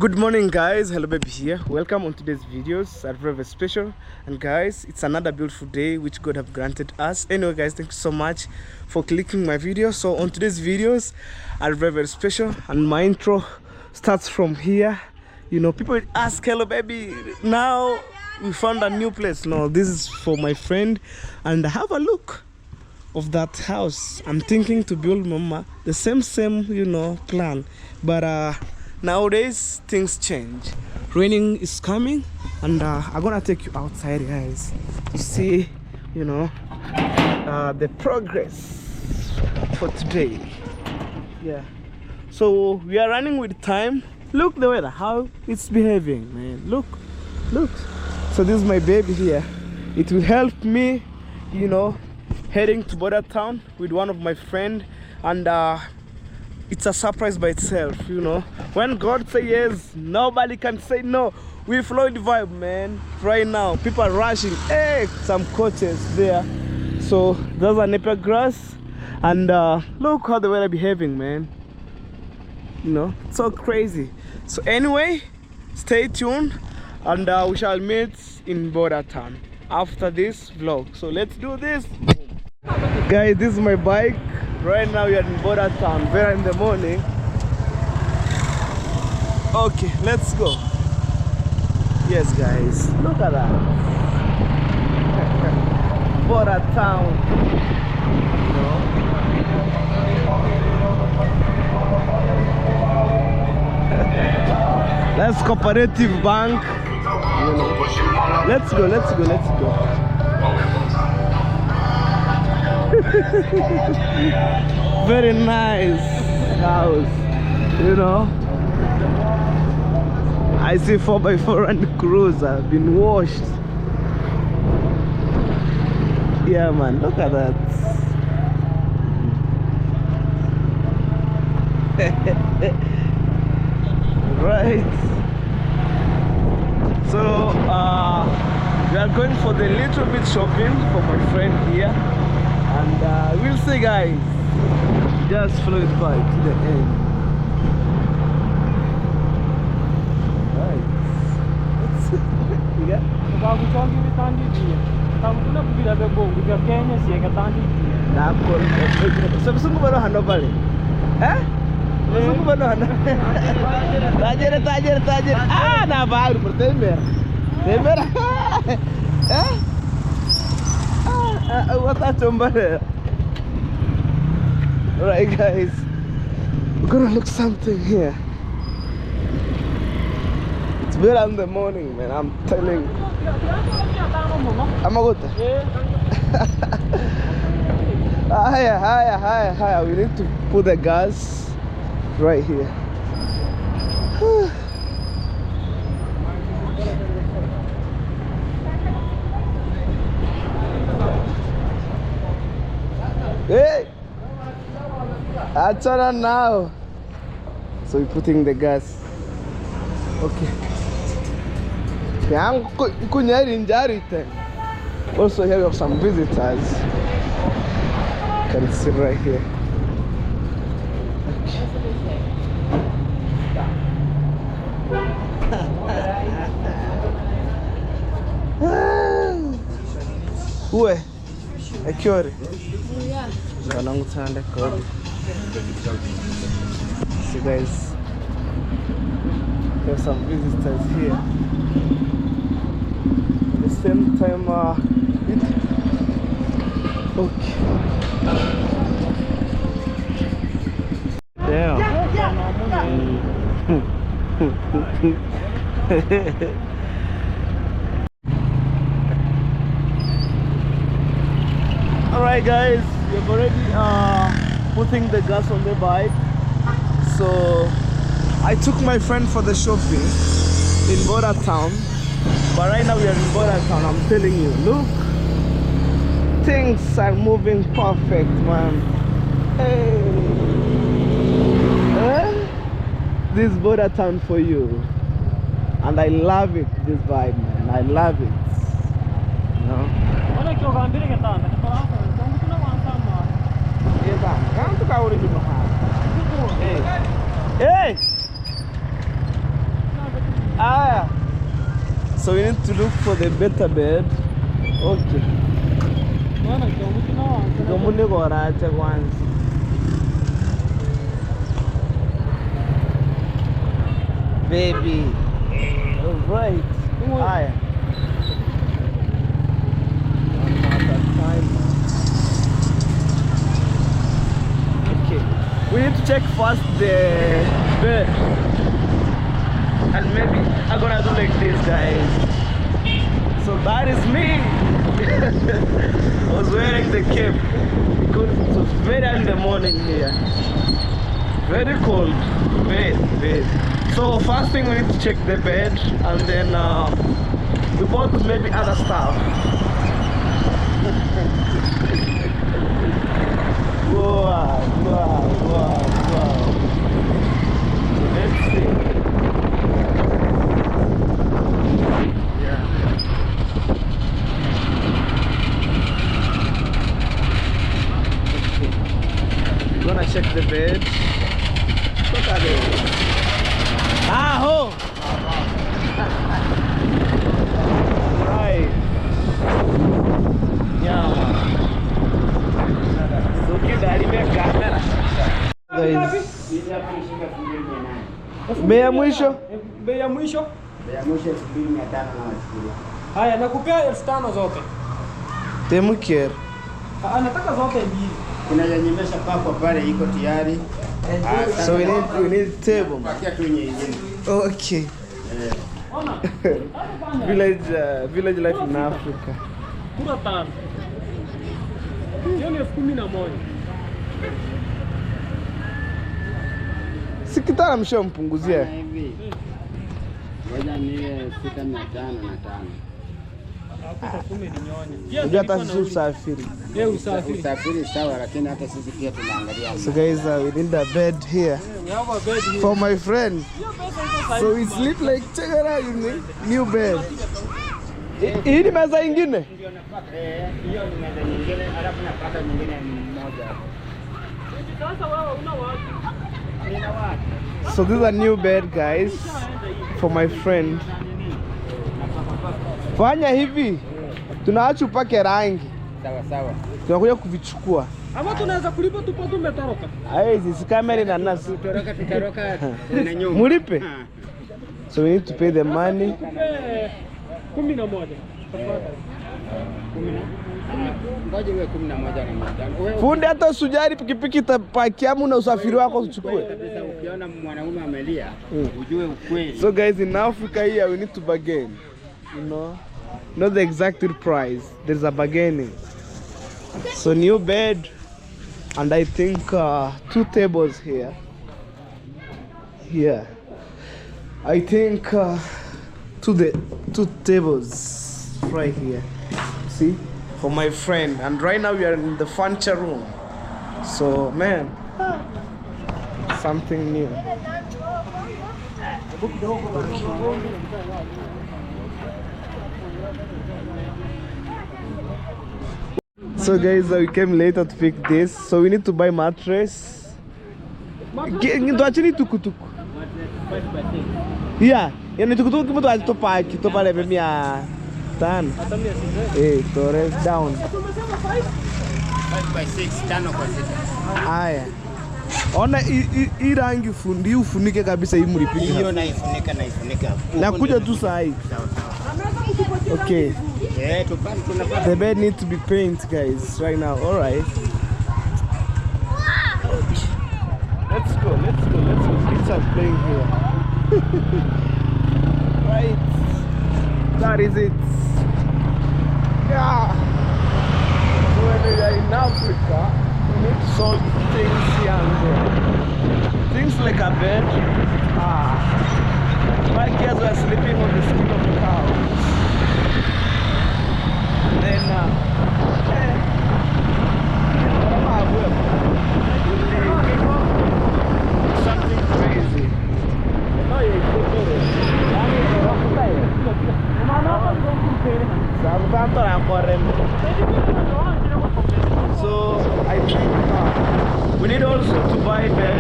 Good morning guys, hello baby here. Welcome on today's videos at very special. And guys, it's another beautiful day which God have granted us. Anyway guys, thank you so much for clicking my video. So on today's videos are very special, and my intro starts from here. You know, people ask, hello baby, now we found a new place. No, this is for my friend, and have a look of that house. I'm thinking to build mama the same you know plan, but nowadays things change. Raining is coming, and I'm gonna take you outside guys to see, you know, the progress for today. Yeah, so we are running with time. Look the weather, how it's behaving, man. Look. So this is my baby here. It will help me, you know, heading to border town with one of my friend, and it's a surprise by itself, you know. When God say yes, nobody can say no. We flow the vibe, man. Right now, people are rushing. Hey, some coaches there. So there's a napier grass, and look how the weather behaving, man. You know, it's so crazy. So anyway, stay tuned, and we shall meet in border town after this vlog. So let's do this. Guys, this is my bike. Right now we are in border town, very in the morning. Okay, let's go. Yes guys, look at that. Border town. You know? That's Cooperative Bank. You know. Let's go, let's go, let's go. Very nice house, you know. I see 4x4 and cruiser been washed. Yeah man, look at that. Right, so we are going for the little bit shopping for my friend here, and we'll see guys. Just follow it by to the end. Right. Yeah. Tajir. Ah, na baru bertemer. Temer. Eh? What a chomba. Alright guys, we're gonna look something here. It's very in the morning, man. I'm telling you. I'm good. Higher. We need to put the gas right here. Hey! Achana now. So we're putting the gas. Okay. Also here we have some visitors. You can see right here. Okay. Uwe, Ekyori. See guys, we have some visitors here. At the same time, okay. Damn. Alright guys, we've already putting the gas on the bike. So I took my friend for the shopping in border town, but right now we are in border town. I'm telling you, look, things are moving perfect, man. Hey, this border town for you, and I love it, this vibe, man. I love it. You know? Hey! Hey! So we need to look for the better bed. Okay. Ngomune korache kwanza. Baby. All right. Haya. Okay. We need to check first the bed. And maybe I'm gonna do like this, guys. So that is me. I was wearing the cape because it was very early in the morning here. Very cold. Very, very. So first thing we need to check the bed, and then we bought maybe other stuff. Wow, wow, wow, wow. So let's see. Yeah. Okay. We're gonna check the bed. Look at it. Aho! Right. Yeah. Bei ya mwisho? Bei ya mwisho? Bei ya mwisho 2500 na wachukulia. Haya, nakupea 5000 zote. Temukier. Nataka zote mbili. Kuna yenye imeshapakwa pale iko tayari. So we need table. Pakia tu nyingine. Okay. Village life in Africa. Kura tano. Hiyo ni 11,000. Sikitana mshampunguzia. Hivi. Ngoja niwe 6,505. Hapo kumi ni nyonya. Unajua hata sisi usafiri. Yeye usafiri. Usafiri sawa, lakini hata sisi pia tunaangalia. So guys, we need a bed here. We have a bed here. For my friend. So we sleep like check it out, new bed. Hii ni meza ingine? Ndio napaka. Hiyo ni meza nyingine, alafu napaka nyingine moja. Sasa wewe una wapi? Nina wapi? So this is a new bed, guys, for my friend. Fanya hivi, tunaacha upake rangi. Sawa sawa. Tunakuja kuvichukua. Ama tunaweza kulipa tupo tumetoroka. Haizi si kamera na nasi. Tutoroka tutoroka na nyumba. Mulipe. So we need to pay the money. 11. Ngoja iwe 11 na 500. Fundi hata usijali pikipiki itapakia na usafiri wako uchukue. Kabisa ukiona mwanaume amelia, ujue ukweli. So guys, in Africa here we need to bargain. You know, not the exact price. There's a bargaining. So new bed, and I think 2 tables here. Here, I think 2 tables right here. See, for my friend. And right now we are in the furniture room. So man, something new. Okay. So guys, we came later to pick this. So we need to buy mattress. Tuacheni tukutuku. Yeah, yani tukutuku kitu atopaki, topale 500. Eh, Torres down. 5 by 6, 5 kwa 6. Haya. Ona hii rangi fundi ufunike kabisa hii mlipika. Hiyo naifunika naifunika. Nakuja tu saa hii. Sawa sawa. Okay. Eh, tupande tunapata. The bed needs to be painted, guys, right now. All right. Let's go, let's go, let's go. Kids are playing here. Right. That is it. Yeah. So when we are in Africa, we need to solve things here and there. Things like a bed. My kids were sleeping on the skin of the cow. Then, something crazy. So I think we need also to buy the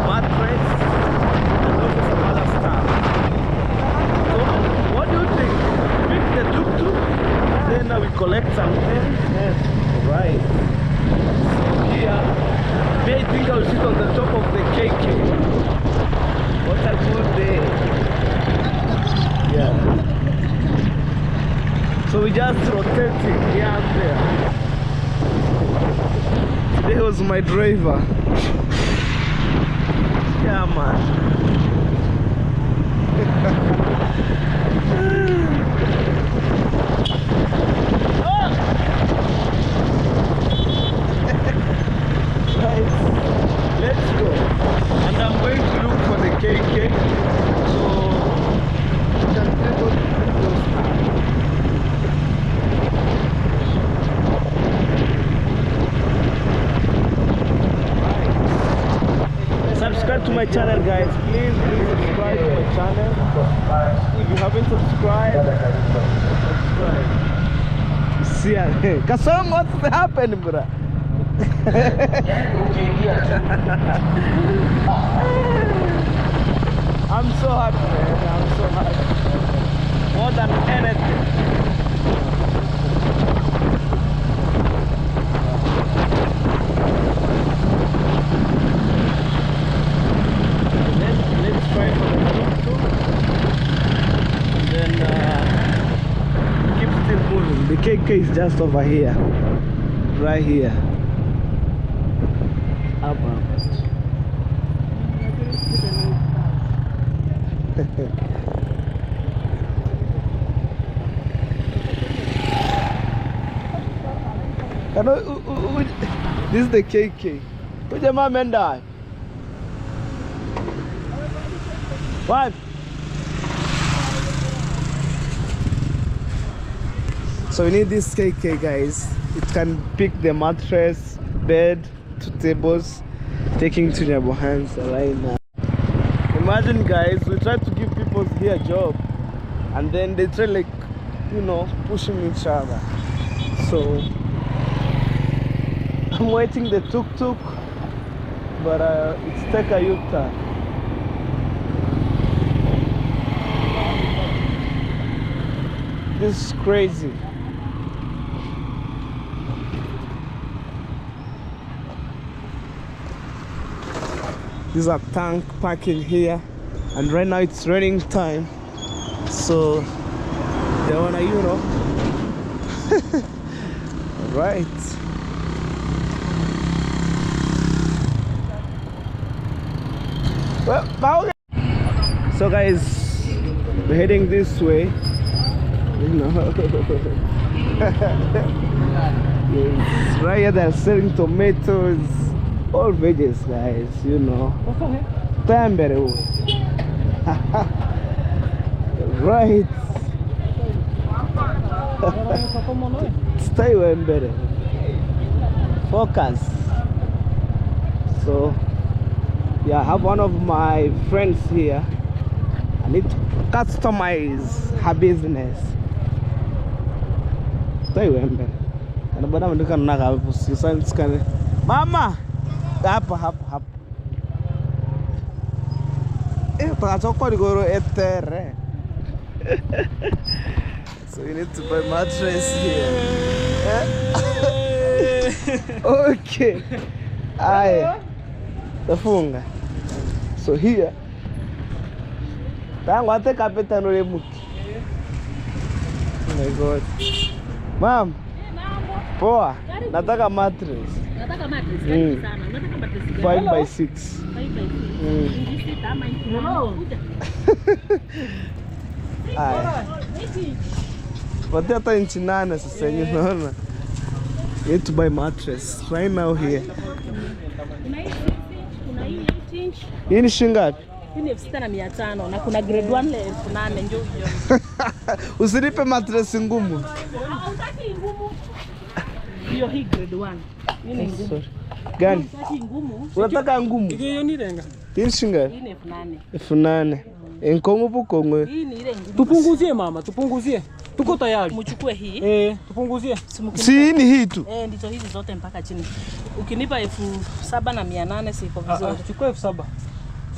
mattress and also some other stuff. So what goes my driver. Yeah, man. Right, let's go. And I'm going to look for the KK. So we can able to put those down. Right. Subscribe to my channel, guys. Please, please subscribe to my channel. If you haven't subscribed, subscribe. See ya. Kasong, what's happened, bro? I'm so happy, man. I'm so happy. More than anything. Let's try for the tuk-tuk. And then keep still moving. The KK is just over here. Right here. Up, up. This is the KK. Huyu jamaa ameenda wapi? Wapi? So we need this KK, guys. It can pick the mattress, bed, 2 tables, taking to Nyabohanse right now. Imagine, guys, we try to give people here a job, and then they try, like, you know, pushing each other. So I'm waiting the tuk-tuk, but it's take a U-turn. This is crazy. These are tank parking here, and right now it's raining time, so they want to, you know. Right. Well, so guys, we're heading this way. You know. Yes, right here they're selling tomatoes, all veggies, guys, you know. Tembere. Right. Stay wembere. Focus. So yeah, I have one of my friends here. I need to customize her business. Stay wembere. Mama, hapa hapa hapa. So you need to buy mattress here. Okay. Aya. Tafunga. So here. Tangu ate kapeta nole muki. Oh my God. Mom. Poa. Nataka mattress. Nataka mattress. Karibu sana. Nataka mattress gani? 5 by 6. 5 by 6. Inchi sita ama inchi nane. Kuja. Aya. Patia hata inchi 8 sasa hivi unaona. You need to buy mattress right now here. Kuna hii 6 inch, kuna hii 8 inch. Hii ni shilingi ngapi? Hii ni 6,500 na kuna grade 1 8,000 njoo uione. Usinipe mattress ngumu. Hautaki ngumu. Hiyo hii grade 1. Hii ni ngumu. Sorry. Gani? Hutaki ngumu. Unataka ngumu? Hiyo ni renga. Hii ni shilingi ngapi? Hii ni 8,000. 8,000. Enkongo bukongwe. Hii ni ile ngumu. Tupunguzie mama, tupunguzie. Tuko tayari. Mchukue hii. Tupunguzie. Si hii ni hii tu. Ndizo hizi zote mpaka chini. Ukinipa 7,800 siko vizuri. Chukua 7,000.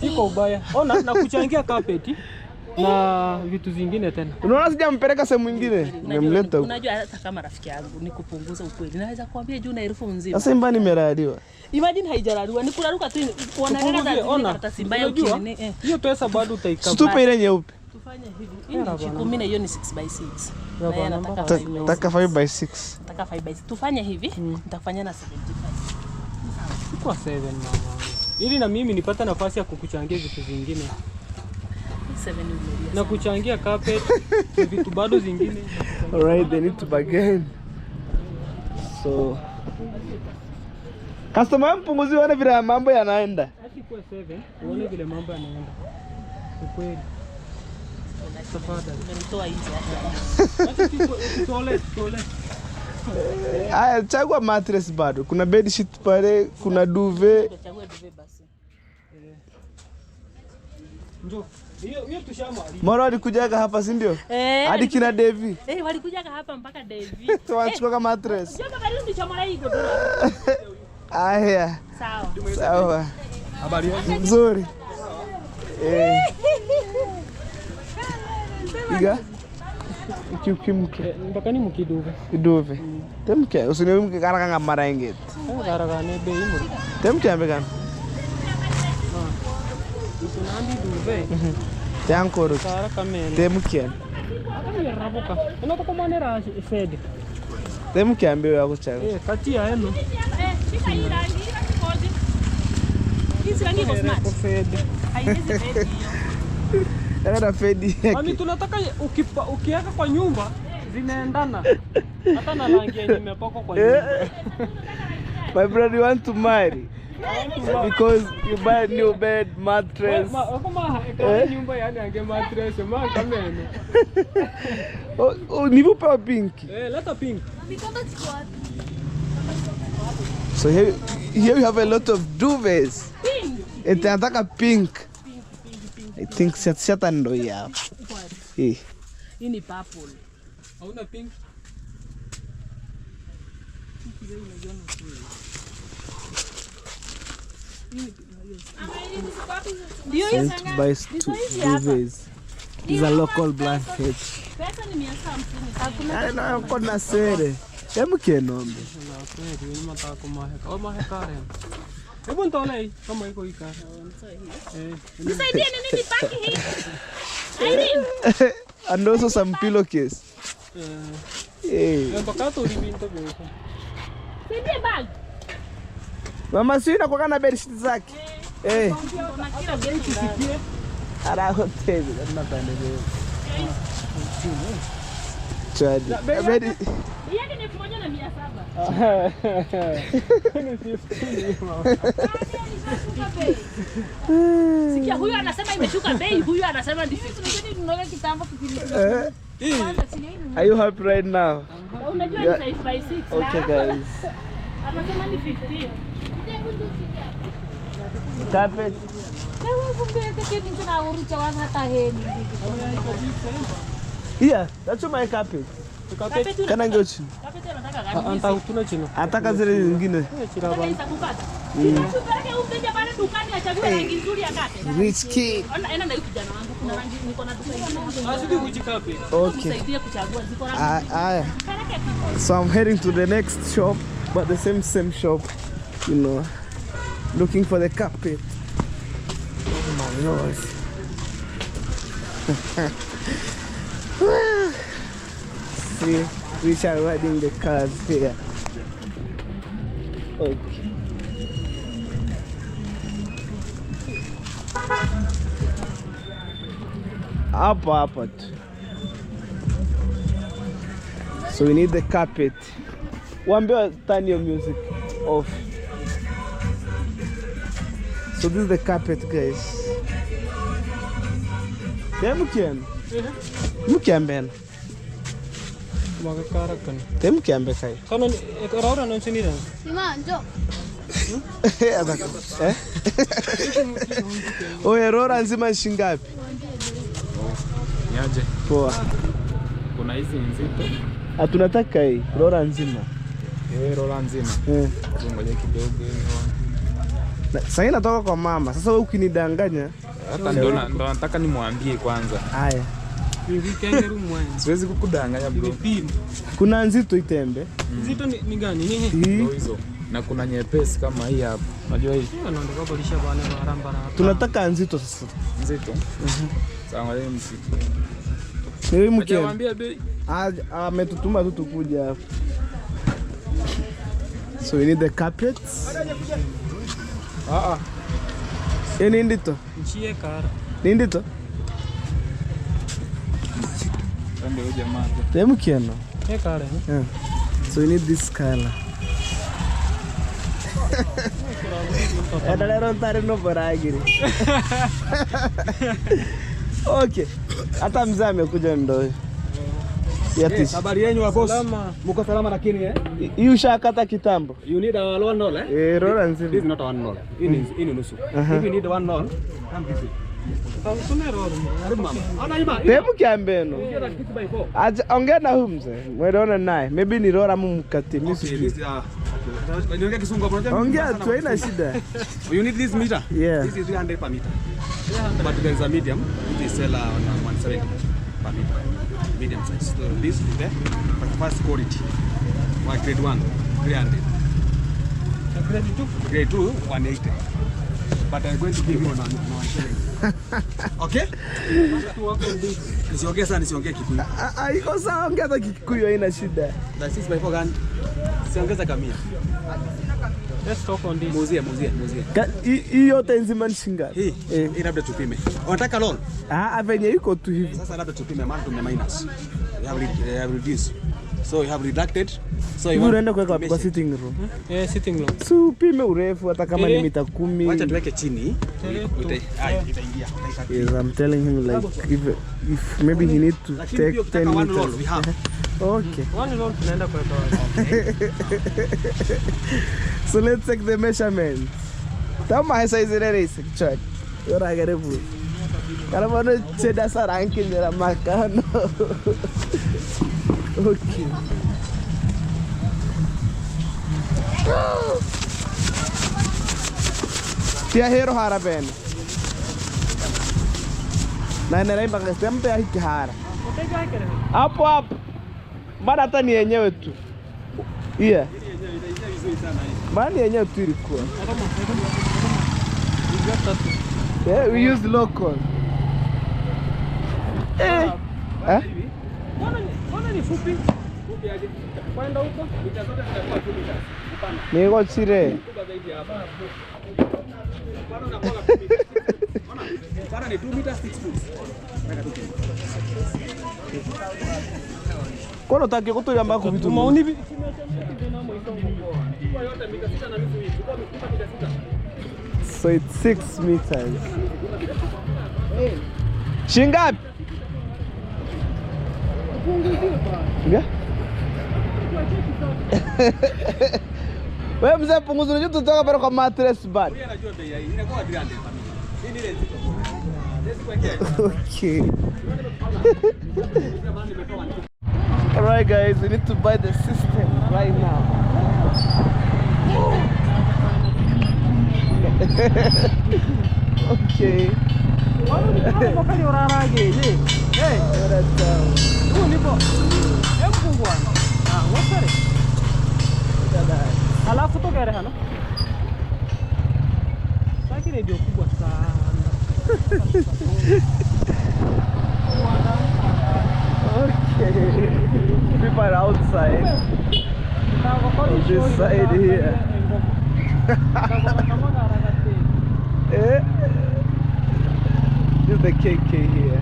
Siko ubaya. Ona na kuchangia carpet na vitu zingine tena. Unaona sijampeleka sehemu nyingine? Nimemleta huko. Unajua hata kama rafiki yangu ni kupunguza ukweli. Naweza kuambia juu na elfu nzima. Sasa imba nimeraliwa. Imagine haijaraliwa. Ni kuraruka tu wanaenda karatasi mbaya ukini. Hiyo pesa bado utaikaba. Situpe ile nyeupe. Tufanye hivi. Hii ni 10 na hiyo ni 6 by 6. Na nataka 5 by 6. Nataka 5 by 6. Tufanye hivi, nitakufanyia na 75. Kwa 7 mama. Ili na mimi nipate nafasi ya kukuchangia vitu vingine. 7 umelia. Na kuchangia carpet na vitu bado zingine. Alright, they need to bargain. So customer mpunguzi wana vile mambo yanaenda. Acha ikuwe 7, uone vile mambo yanaenda. Ukweli. Tafadhali. Umemtoa nje hata. Acha tutole, tutole. Aya, chagua mattress bado. Kuna bed sheet pale, kuna duvet. Tuchague duvet basi. Njoo. Hiyo hiyo tushamaliza. Mara walikujaga hapa, si ndio? Eh, Hadi kina Devi. Eh, walikujaga hapa mpaka Devi. Wanachukua kama mattress. Sio kama leo ndicho hii godoro. Aya, Sawa. sawa. Habari nzuri. Eh. Iga. Ikimke Mpaka ni mukiduve. iduve. Temke usiniwimke kara kanga marengeti. Karagane bei muri. Temke ambe kan. Isunandi duve. Teankoro. Kara kamene. Temke. Rabuka. Unakukomanera fed. Temke ambe yakuchanga. Eh, kati ya eno. Eh, shika hii rangi, hii rangi koje? Hii rangi iko smart. Fed. Haiwezi fedi hiyo. Yana fedi Mami yake. tunataka ukiweka kwa nyumba zinaendana. Hata na rangi yenye imepakwa kwa nyumba. My brother, you want to marry? Because you buy new bed, mattress. Kama nyumba yani ange mattress ma kamene. Oh, oh, nivupewa pink. Eh, leta pink. So here we have a lot of duvets. Pink. Nataka pink. I think siata ndo hii hapa. Hii. Hii ni purple. Hauna pink? Ndio hiyo Want to buy two duvets. These are local blankets. pesa ni 750. Hakuna Ana kona sere. Hebu kenombe. Na kweli ni matako maheka. O maheka re. Hebu nitole hii kama iko hii kare. Eh, Nisaidie nini nipaki hii? Irene. And also some pillowcase. eh. Eh. Mpaka tu libinto beko. Nisaidie bag. Mama si inakuwa na bedsheet zake. Eh. Kuna kila kitu ndani. Ara hotel na pande. Chadi. Bed Hii yake ni 1700. Ni 15 mama. Sikia huyu anasema imeshuka bei, huyu anasema ni 15. Are you happy right now? Unajua ni Yeah. size by 6. Okay guys. Anasema ni 15. Carpet. Yeah, that's my carpet. Carpet Kana ngochi. Carpet unataka gani? Anta utuna chino. Ataka zile zingine. Chira bana. Upeleke huyu mteja pale dukani achague rangi nzuri ya carpet. Rich kid. Ona enda na huyu kijana wangu kuna rangi niko na duka ingine. Asidi kujikape. Okay. Msaidie kuchagua ziko rangi. Aya. Peleke tu. So I'm heading to the next shop, but the same shop, you know, looking for the carpet. Oh my lord. See, we are riding the cars here. Okay. Hapa tu. So we need the carpet. Wambia turn your music off. So this is the carpet, guys. Temkian. Mkiambena. Magakarakan. Temkiambe kai. Kano ni raura non sinira. Sima, njoo. Eh? Oye, rora nzima shingapi? Niaje? Poa. Kuna hizi nzito. Hatunataka hii rora nzima. Eh, rola nzima. Eh. Ngoja kidogo. Sasa natoka kwa mama. Sasa wewe ukinidanganya, Hata ndo nataka nimwambie kwanza. haya. Siwezi kukudanganya bro. Kuna nzito itembe. Nzito ni gani? Ni Hii Ndo hizo. Na kuna nyepesi kama hii hapa. Unajua hii tunataka nzito sasa. nzito. Sawa, ngoja nimsikie. Ni mke. Hajawambia bei. Ametutuma tu tukuja hapa. So we need the carpets. Ah ah. Hiyo ni ndito. Nchie kara. Ni ndito. Ndio huyu jamaa. Temu kieno. E kara. Yeah. So we need this color. Endelea ntari no boragiri. Okay. Hata mzee amekuja ndo. Yatish. Habari yenu wa boss. Salama. Mko salama lakini eh? Hii ushakata kitambo. You need a one roll eh? Eh, rola This is nzima. not one roll. Hii ni hii ni nusu. If you need one roll, come this way. Karibu mama. Ona ima. Temu kiambeno. Kitu by four. Acha ongea na huyu mzee. Mwelewana naye. Maybe ni rola ama mkate. Mimi Okay, sijui. this okay. Niongea Kisungu hapo unajua? Ongea tu haina shida. You need this meter? Yeah. This is 300 per meter. But there is a medium which is sell on 170 per meter. Medium size. So this is the first quality. Wa grade 1, 300. Grade 2. Grade 2, 180. But I'm going to give you on 170. Okay? Nisiongee sana, nisiongee Kikuyu. Ah, ah, iko sawa, ongea hata Kikuyu haina shida. Na 6 by 4 gani? Siongeza kamia. Let's talk on this. Muuzie, muuzie, muuzie. Hii yote nzima ni shilingi ngapi? Hii, Eh. hii labda tupime. Unataka loan? Ah, ah, venye iko tu hivi. Sasa labda tupime maana tume minus. You have, you have reduced. So you have reducted. So you Hivi want unaenda kuweka to wapi? Kwa measure. sitting room? Eh, sitting room. Si upime urefu hata kama ni Eh. mita 10. Wacha tuweke chini. Itaingia. Yes, I'm telling him like if maybe he need to Lakini take pia 10 ukitaka one roll meters. we have. Okay. One roll tunaenda kuweka wapi? So let's take the measurements. Tama size ile is check. Yora karibu. Karibu cheda saranki ndera makano. Okay. Tia hero hara ben. Na nera ibanga stemte ya hiki hara. Hapo hapo. Bado hata ni yenyewe tu. Yeah. Bali yenyewe tu ilikuwa. Yeah, we use local. Eh. Eh? Mbona ni fupi? Kwenda huko? Mita zote zitakuwa 2 meters. Upana. Niko chire. Kubwa zaidi hapa. Upana unakuwa 2 meters. Ona, upana ni 2 meters 6 foot. Weka tu. Kono taki kutulia mbako vitu. Maoni vi Kwa yote mita 6.5 hii. Chukua mita 6. So it's 6 meters. Shingapi? Nga? Wewe mzee punguza, unajua tutoka pale kwa mattress bad. Huyu anajua bei ya hii. Inakuwa 300 per meter. Hii ni ile nzito. Siwezi kuwekea. Okay. Alright guys, we need to buy the system right now. Okay. Alafu tokere hano. Saki redio kubwa sana. Okay. People are outside. On this side here. Eh? This is the KK here.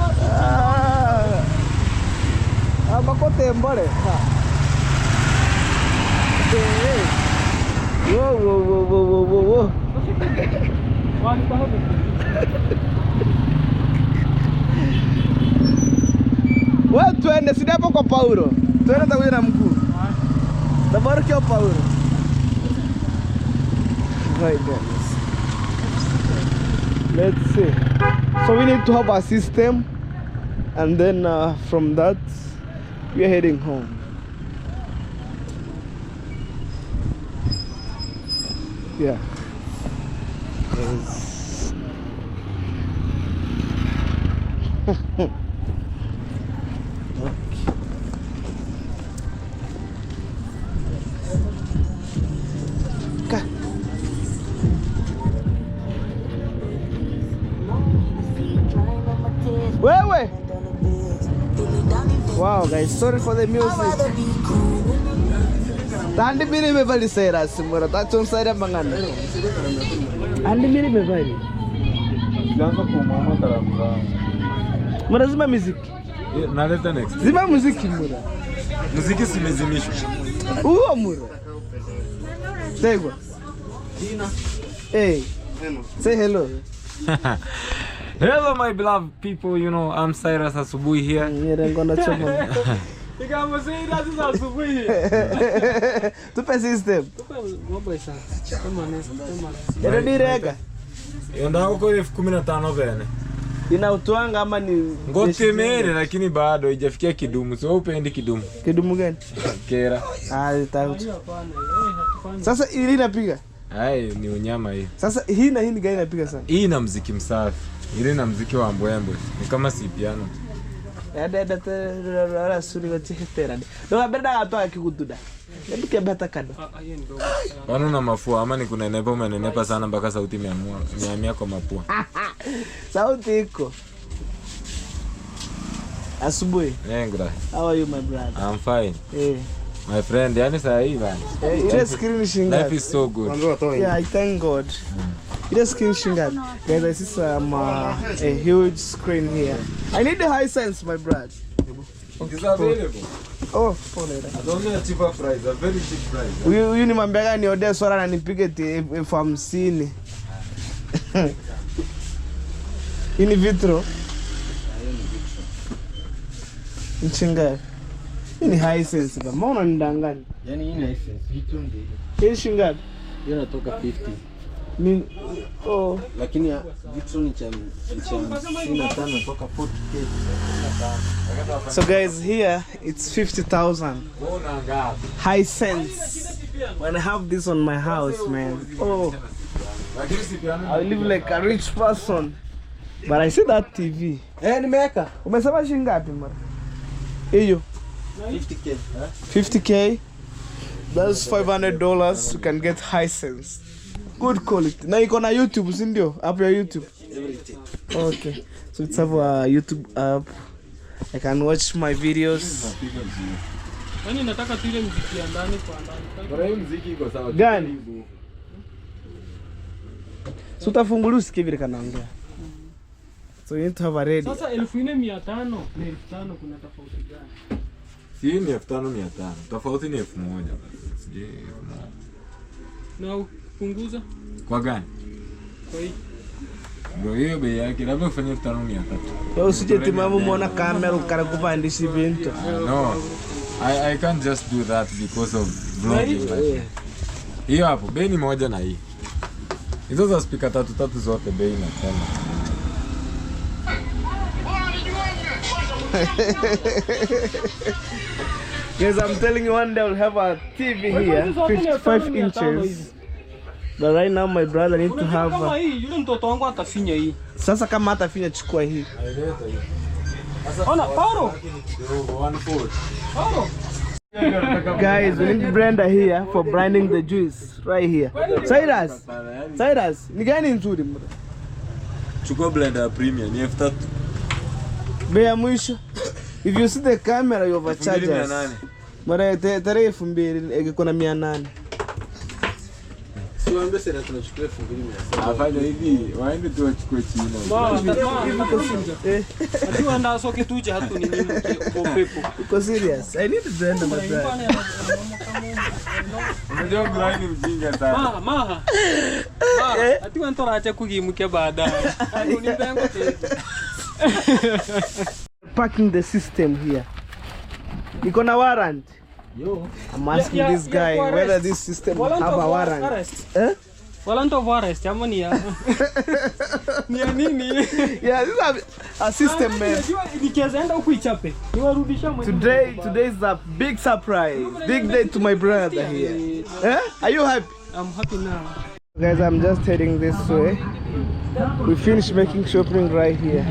Ah. Ah, makote mbole. Hey. Whoa, whoa, whoa, whoa, whoa, whoa, whoa. Wewe tuende si hapo kwa Paulo. Tuende takuja na mguu. Tabaruki kwa Paulo. Right guys. Let's see. So we need to have a system and then from that we are heading home. Yeah. Yes. Okay. Ka. Wow guys, sorry for the music. Tandi miri mevali sera simura tachon sera mangana. Andi miri mevali. Nilianza kuumama kalamu zangu. Mura zima muziki. Naleta next. Zima muziki mura. Muziki simezimishwa. Uo mura. Tegwa. Hey. Say hello. Hello my beloved people, you know, I'm Cyrus Asubuhi here. Nyerengo na choma. Ikamo Cyrus za asubuhi. Tupe system. Tupe mobile sana. Kama ni Ndio direga. Yonda huko 15,000 bene. Inautwanga ama ni Ngotemere lakini bado haijafikia kidumu. So upendi kidumu. Kidumu gani? Kera. Ah, itaut. Sasa ili inapiga. Ai, ni unyama hii. Sasa hii na hii ni gani inapiga sana? Hii ina muziki msafi. Ile na muziki wa mbwembwe. Ni kama si piano. Ada ada suri wa chihetera. Ndo beda atoa kikududa. Hebu kebata kado. Bado na mafua ama ni kunenepa, umenenepa sana mpaka sauti imeamua. Imehamia kwa mapua. Sauti iko. Asubuhi. Nengra. How are you my brother? I'm fine. Eh. My friend, yani saa hii bana. Ile screen shingapi? Life is so good. Yeah, I thank God. Ile screen shingapi? Guys, I see some a huge screen here. I need the high sense, my brother. It is available. Oh, pole. At only a cheaper price, a very cheap price. Huyu ni mwambiaga niodee swala na nipige 50,000. Hii ni vitro. Mchinga. Hii ni high sense ba. Mbona unanidanganya? Yaani hii ni high sense, vitro ndio. Hii shingapi? Hiyo inatoka 50. Ni oh, lakini vitro ni cha 55 toka 40k. So guys, here it's 50,000. High sense. When I have this on my house, man. Oh. I live like a rich person. But I see that TV. Eh, nimeweka. Umesema shilingi ngapi mara? Hiyo 50k. 50k. That's $500. You can get Hisense. Good quality. Na iko na YouTube, si ndio? App ya YouTube. Everything. Okay. So it's have a YouTube app. I can watch my videos. Yaani nataka tu ile muziki ya ndani kwa ndani. Bora hii muziki iko sawa. Gani? So utafungulia usikie vile kanaongea. So you need to have a radio. Sasa 4,500 na 5,000 kuna tofauti gani? Si ni 5,500. Tofauti ni 1,000 basi. Sijui 1,000. Na upunguza Kwa gani? kwa hii. Ndio hiyo bei yake, labda ufanye 5,300. Wewe usije timamu muona kamera ukara kupandisha bintu. No. I can't just do that because of vlogging. Like. Hiyo hapo bei ni moja na hii. Hizo za speaker tatu tatu zote bei na tena. Guys, I'm telling you, one day I'll have a TV here, 55 inches. But right now my brother need to have Kama a... hii yule mtoto wangu atafinya hii. Sasa kama hatafinya chukua hii. Ona Paulo. Paulo. Guys, we need Brenda here for branding the juice right here. Cyrus. Cyrus, ni gani nzuri mra? Chukua blender ya premium ni 3,000. Bei ya mwisho. If you see the camera you overcharge us. 2,800. Mara tarehe 2,000 iko na 800. Siwaambie sasa tunachukua 2,700. Afanye hivi, waende tu wachukue China. Atuenda soke tuje hatu ni nini kwa pepo. Uko serious? I need to blend my brother. Unajua Brian ni mjinga sana. Maha, maha. Ati wantoracha kugimukia baadaye. Unipengo tena. Packing the system here. Iko na warrant. Yo. I'm asking Yeah, this guy yeah, whether this system Warrant have of a warrant. arrest. Eh? Warrant of arrest ama ni ya ni ya nini? Yeah, this is a system, man. Unajua nikiweza enda huku ichape. Niwarudisha mwenyewe. Today is a big surprise. Big day to my brother here. Eh? Are you happy? I'm happy now. Guys, I'm just heading this way. We finished making shopping right here.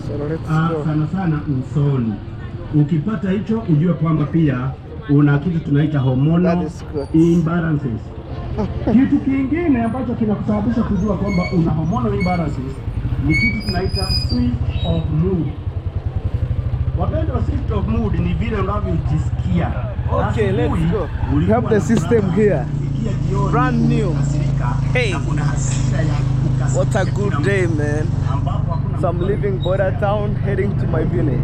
So let's go. Sana sana usoni. Ukipata hicho ujue kwamba pia una kitu tunaita hormonal That is good. imbalances. Kitu kingine ambacho kinakusababisha kujua kwamba una hormonal imbalances Ni kitu tunaita switch of mood. Wapendwa, switch of mood ni vile unavyojisikia. Okay, let's Asubuhi, go. We ulikuwa have the na system furaha, here. kufikia jioni Brand new. umekasirika, Hey. na kuna hasira ya kukasirikia What a good kila day, mtu, man. ambapo hakuna So I'm mtu leaving Border Town, heading to my village.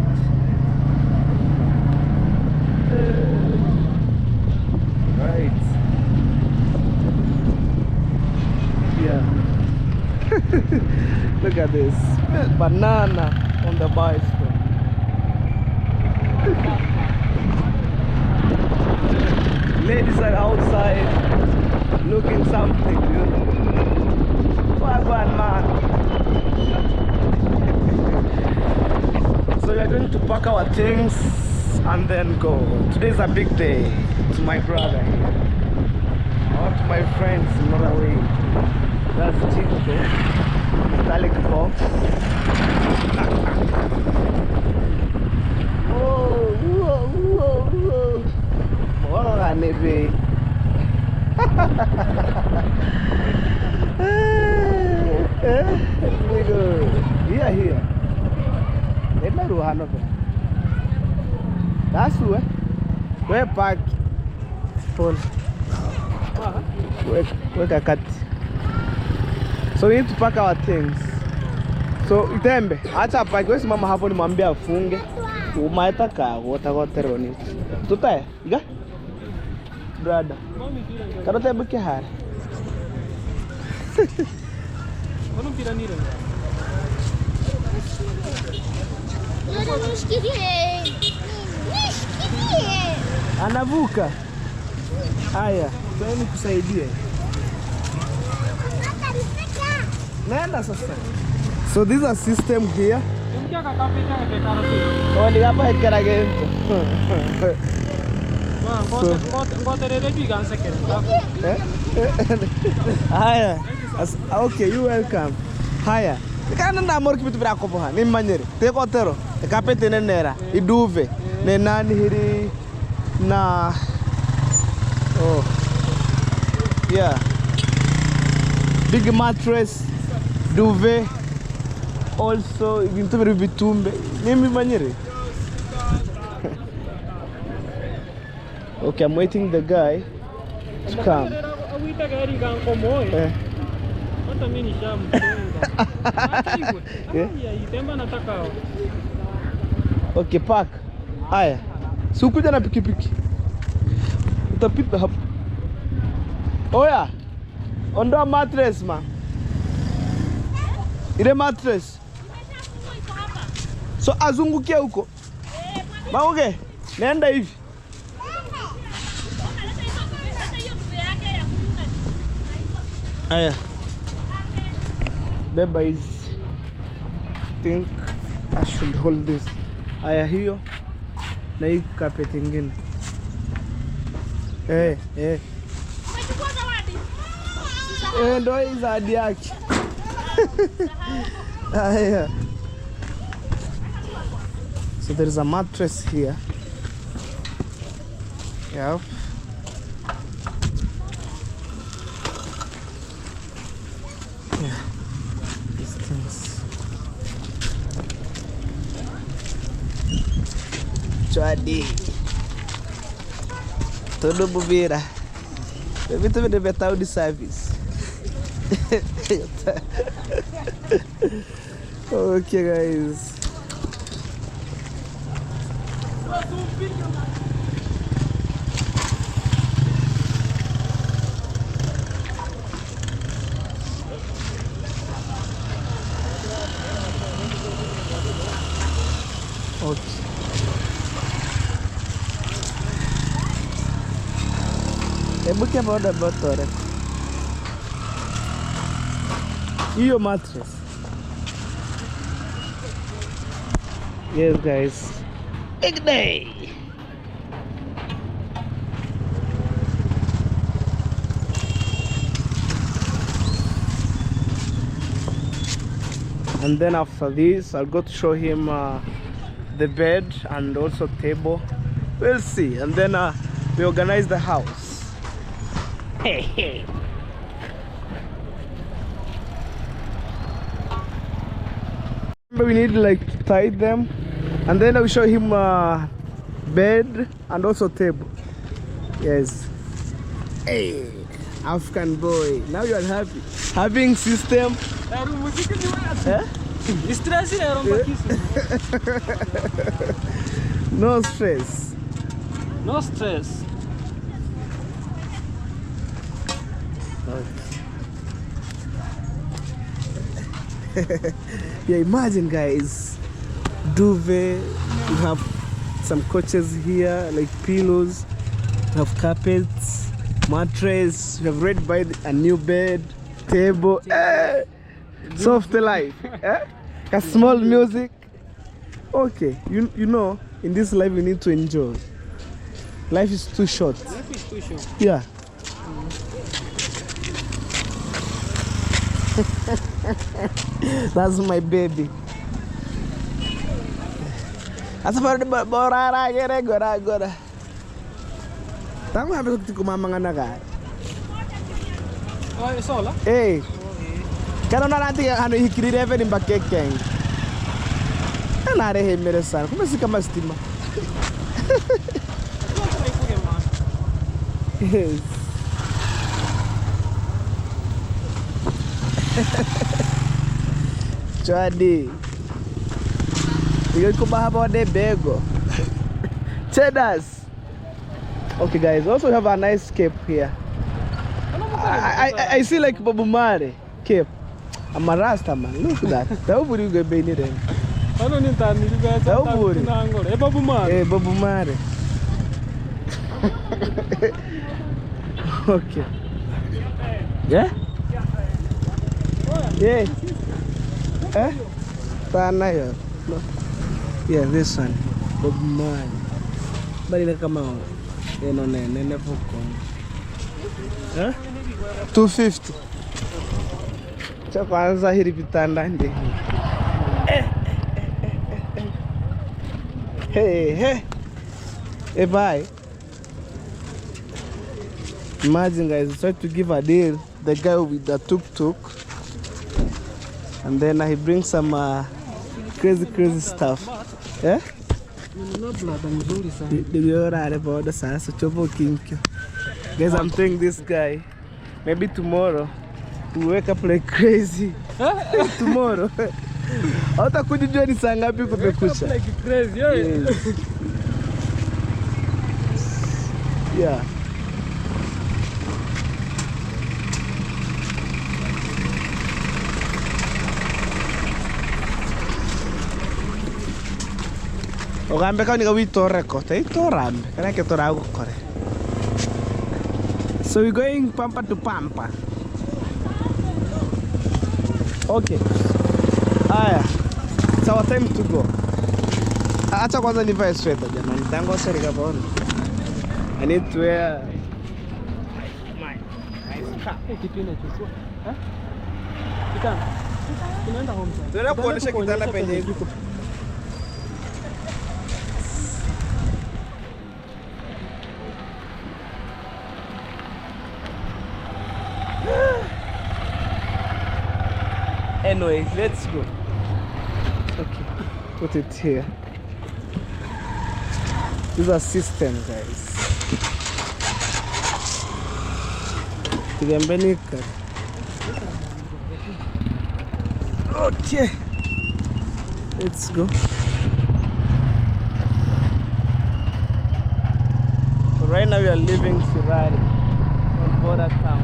Right. Yeah. Look at this banana on the bicycle. Ladies are outside looking something, you know. Wagwan man. So we are going to pack our things and then go. Today's a big day to my brother here. Or to my friends in Norway. That's Chico. Metallic box. Whoa, whoa, whoa, whoa. Whoa, nebe. We go. Here, here. Ena ruhano pe. That's where. Where park. Pole. Weka kati. So we need to pack our things. So itembe, acha pack. Wewe simama hapo nimwambie afunge. Umaeta ka wota goteroni. Tutae, iga. Brother. Karote buke hara. Nishikilie. Nishikilie. Anavuka. Haya, sasa nikusaidie. Nenda sasa. So this is a system here. Oh, ni hapa hekera gento. Haya. Okay, you welcome. Haya. Kana na mor kitu bila kopo ni manyere. Te kotero. Kapete ne nera. Iduve. Ne nani hiri na oh. Yeah. Big mattress, duvet, also bintu biri bitumbe. Mimi manyere. Okay, I'm waiting the guy to come. Eh. Okay, park. Haya. Si ukuja na pikipiki. Utapita hapo. Oya. Ondoa mattress ma. Ile mattress. So azungukie huko. Maoge, nenda hivi. Aya. Beba hizi. Think I should hold this. Aya hiyo na hii carpet ingine. Eh, eh. Eh, ndo hii zawadi yake. Aya. So there is a mattress here. Yep. Yeah. These things. Chwadi. Todo bubira. Vitu vile town service. Okay guys. Okay. Hebu kia boda botore. Hiyo mattress. Yes guys. Big day. And then after this, I'll go to show him the bed and also table. We'll see. And then we organize the house. Hey, hey. We need like to tie them, and then I will show him bed and also table. Yes. Hey, African boy, now you are happy. Having system. Eh? Stress ile romba kisu. No stress. No stress. Okay. Yeah, imagine guys, duvet, we have some couches here, like pillows, we have carpets, mattress, we have red by a new bed, table, eh, soft life, eh? A small music. Okay, you know, in this life we need to enjoy. Life is too short. Life is too short. Yeah. That's my baby. Tangu hapo kumama ngana ka. Oh, sola. Eh. Kana na ranti hano hikirire even mbakekeng. Ana rehe mere sana. Kumbe si kama stima. Yes. Chadi. You go about the bego. Cheddars. Okay guys, also we have a nice cape here. I see like Bob Marley cape. I'm a Rasta man. Look at that. That would be needed. I don't need that. Bob Marley. Hey, Bob Marley. Okay. Yeah? Yeah. Eh? Tana. Yeah, this one. Bob Marley. Bali na kama eno nene fuko. Eh? 250. Cha kwanza hili vitanda ndi. Hey, hey. Hey, bye. Imagine guys, try to give a deal the guy with the tuk-tuk, and then he brings some crazy stuff. Yeah? Guys, I'm telling this guy, maybe tomorrow we wake up like crazy. Tomorrow. Hautakujua ni saa ngapi kumekucha. Like crazy, yeah. Yes. Yeah. Ogambe ka nika witore kote itorambe kana ke tora gukore. So we're going pampa to pampa. Okay. Aya. It's our time to go. Acha kwanza nivae sweater jamani. Tango serika bona. I need to wear my scarf. Kitu inachukua. Eh? Kitanda. Tunaenda home sasa. Tunaenda kuonesha kitanda penye iko. Anyway, let's go. Okay, put it here. These are system, guys. Okay, let's go. So right now we are leaving Sirari on border town.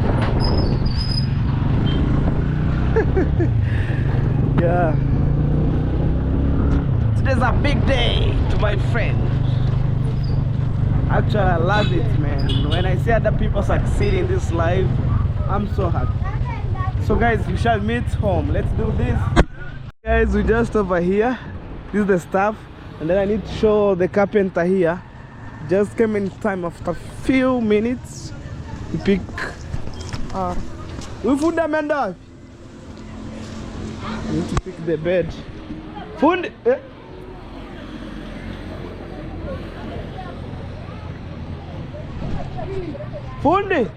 Yeah, today's a big day to my friend. Actually, I love it, man. When I see other people succeed in this life, I'm so happy. So guys, we shall meet home. Let's do this. Guys, we just over here. This is the staff, and then I need to show the carpenter here. Just came in time after few minutes. We pick we food them and off. We need to pick the bed. Food. Eh? Fundi.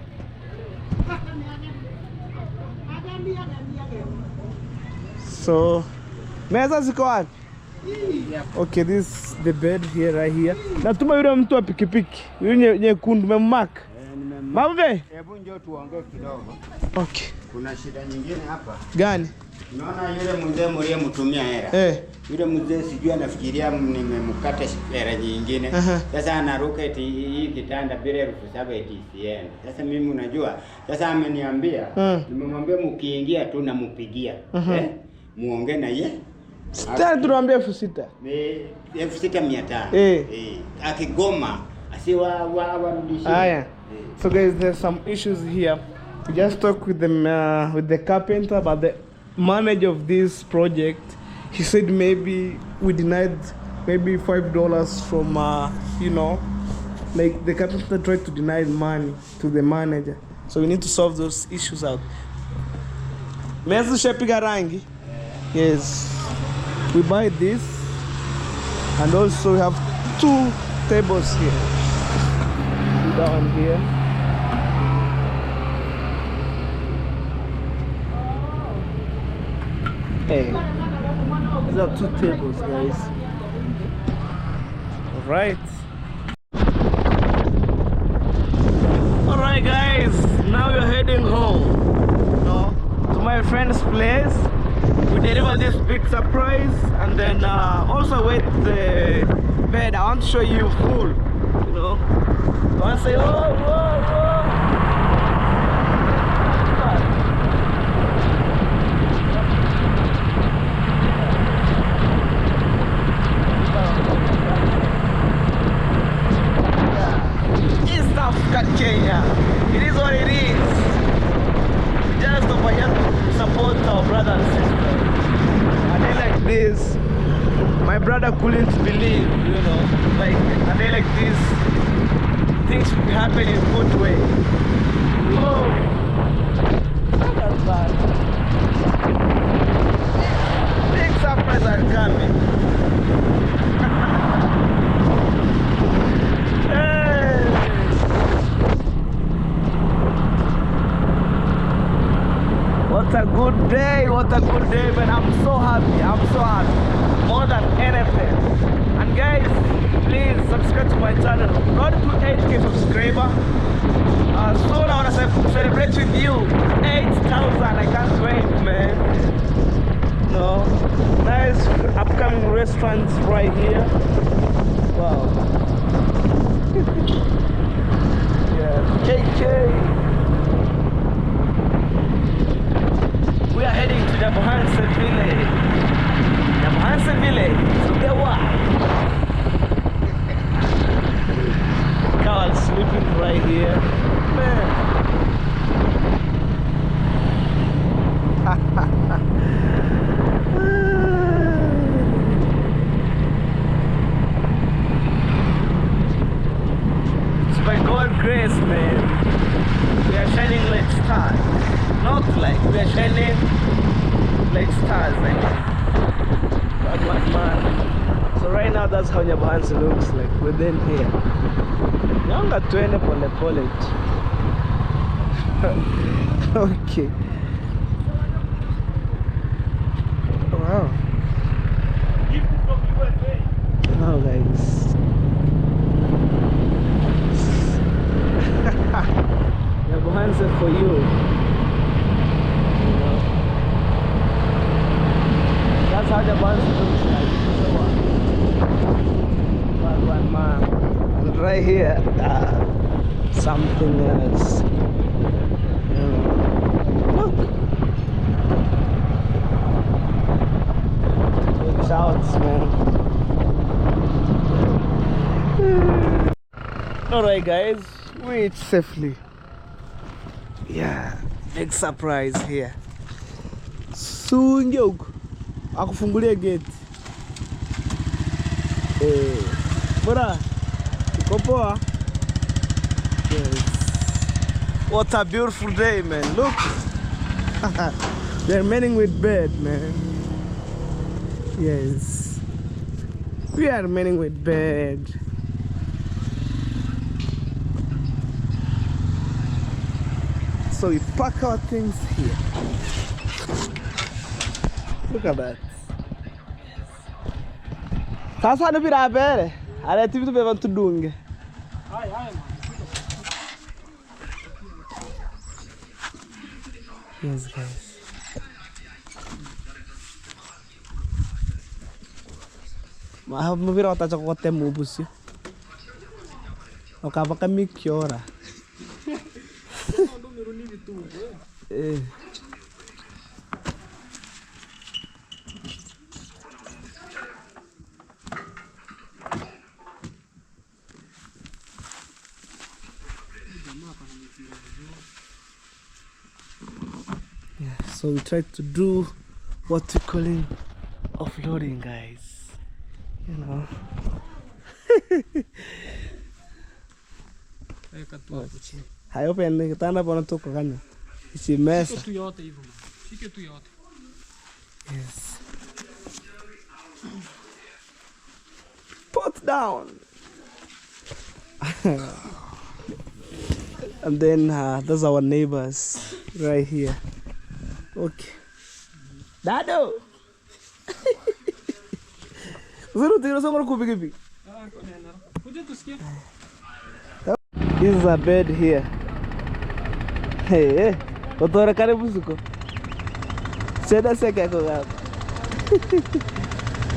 So Meza ziko wapi? Okay, this is the bed here, right here. Natuma yule mtu wa pikipiki. Yule nyekundu memmark. Mabe? Hebu njoo tuongee kidogo. Okay. Kuna shida nyingine hapa. Gani? Unaona yule mzee mliyemtumia hela. Eh. Yule mzee sijui anafikiria nimemkata hela nyingine. Sasa anaruka eti hii kitanda bila 7,000 eti isiende. Sasa mimi unajua, sasa ameniambia, nimemwambia mkiingia tu nampigia. Eh? Muongee na ye. Sita tunaambia 6,000. Ni 6,500. Eh. Akigoma asiwa warudishie. Haya. So guys, there's some issues here. We just talked with them, with the carpenter, but the manager of this project, he said maybe we denied maybe $5 from, you know, like the carpenter tried to deny money to the manager. So we need to solve those issues out. Meza ushapiga rangi? Yes. We buy this, and also we have 2 tables here. See that one here. Hey, these are 2 tables, guys. All right. All right, guys. Now we're heading home. No, to my friend's place. We deliver this big surprise, and then also wait the bed. I want to show you full. You know, I want to say, oh, oh, oh. East Africa, Kenya. It is what it is. Just over here to support our brother and sister. A day like this, my brother couldn't believe, you know, like a day like this, things happen in good way. Oh, not that bad. Big surprise are coming. Hey. What a good day, what a good day, man. I'm so happy, I'm so happy. More than anything. And guys, please subscribe to my channel. Road to 8K subscriber. Soon I want to celebrate with you. 8,000, I can't wait, man. No, nice upcoming restaurants right here. Wow. Yeah, KK. We are heading to the Nyabohanse village. Nyabohanse village, the one. Carl sleeping right here. Man. It's by God's grace, man. We are shining like stars. Not like we are shining like stars, I mean. God, man. So right now that's how Nyabohanse looks like within here. Nyonga twende pole pole. Okay. Wow. Wow, guys. Nyabohanse for you. That's how the bus looks like. One man. And right here, something else. Look. Watch out, man. Alright, guys, we reached safely. Yeah, big surprise here. Soon, akufungulie gate. Eh, bora uko poa? Yes. What a beautiful day, man. Look. They're remaining with bed, man. Yes. We are remaining with bed. So we pack our things here. Look at that. Sasa nubira abere. Areti vitu beba tudunge. Yes guys. Mubira watacha kotema obusi. Okabaka mikiora. Eh. Yeah, so we try to do what we calling offloading, guys. You know. Hayo pende kitanda bona tuko kanya. Isimesa. Tu yote hivyo. Shike tu yote. Yes. Put down. And then those are our neighbors right here. Okay. Dado. This is a bed here. Hey, hey. Otora karibu suko. Seda seka ko gap.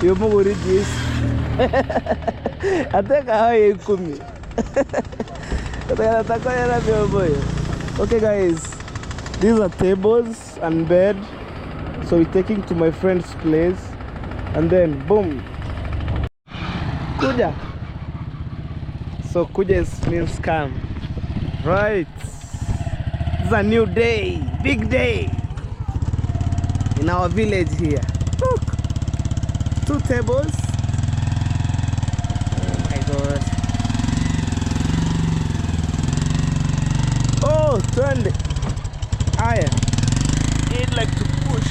Yo mo gori this. Ateka haye 10. Okay guys, these are tables and bed. So we're taking to my friend's place and then boom. Kuja. So kuja means come. Right. It's a new day, big day in our village here. Look, 2 tables. Oh my god. Oh, twende. Aya. Need like to push.